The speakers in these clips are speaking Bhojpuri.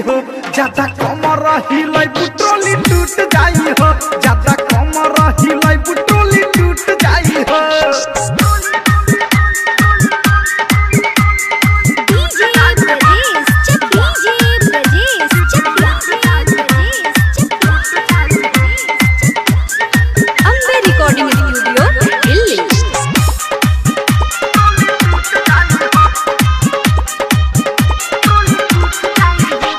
हो। ज्यादा कमर हिलाई बुटोली टूट जाई हो। ज्यादा कमर हिलाई बुटोली टूट जाई हो। DJ Brajesh Chakiya, DJ Brajesh Chakiya, Brajesh Chakiya. Ambe recording studio Delhi.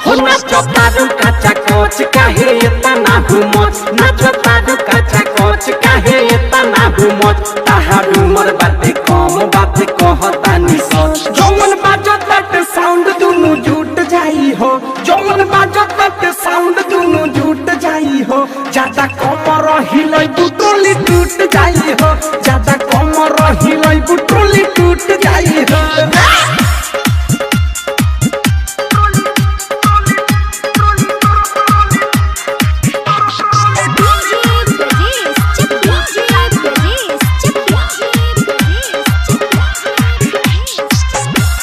हो नाचो तारू काचा कोच काहे इतना हुमच, नाचो तारू काचा कोच काहे इतना हुमच। ताहार उमर बाते कम बात कहतानी सच। जौन बाजो तट साउंड दुनु झूठ जाई हो। जौन बाजो तट साउंड दुनु झूठ जाई हो। ज्यादा कमर हिलाई बुटोली टूट जाई हो। ज्यादा कमर हिलाई बुटोली टूट जाई हो। DJ Brajesh Chakiya, DJ Brajesh Chakiya, Brajesh Chakiya.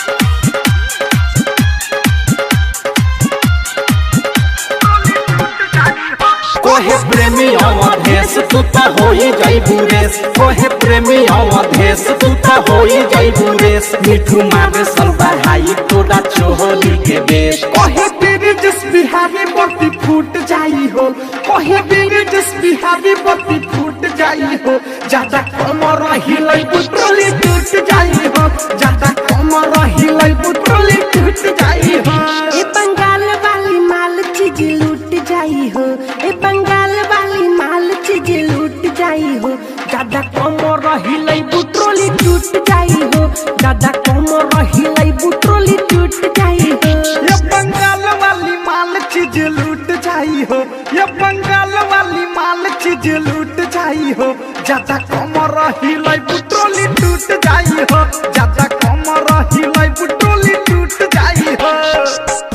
कोहे प्रेमी अवधेश तू त होई जइबू रेस। कोहे प्रेमी अवधेश तू त होई जइबू रेस। मिठू मारे सल बढ़ाई तोरा चोहली के बेस। कहे बीरजस बिहारी बत्ती फूट जाई हो। कहे बीरजस बिहारी बत्ती फूट जाई हो। ज्यादा कमर हिलाई बुटोली टूट जाई हो। ज्यादा कमर हिलाई बुटोली टूट जाई हो। ए बंगाल वाली माल चीज लूट जाई हो। ए बंगाल वाली माल चीज लूट जाई हो। ज्यादा कमर हिलाई बुटोली टूट जाई हो। ज्यादा कमर हिलाई बुटोली टूट जाई हो। ये बंगाल वाली माल चीज लूट जाई हो। ये बंगाल वाली माल चीज लूट जाई हो। ज्यादा कमर हिलाई बुटोली टूट जाई हो। ज्यादा कमर हिलाई बुटोली टूट जाई हो।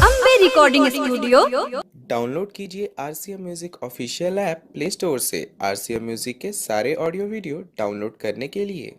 Ambe recording studio. डाउनलोड कीजिए RCM music official app play store से RCM music के सारे ऑडियो वीडियो डाउनलोड करने के लिए।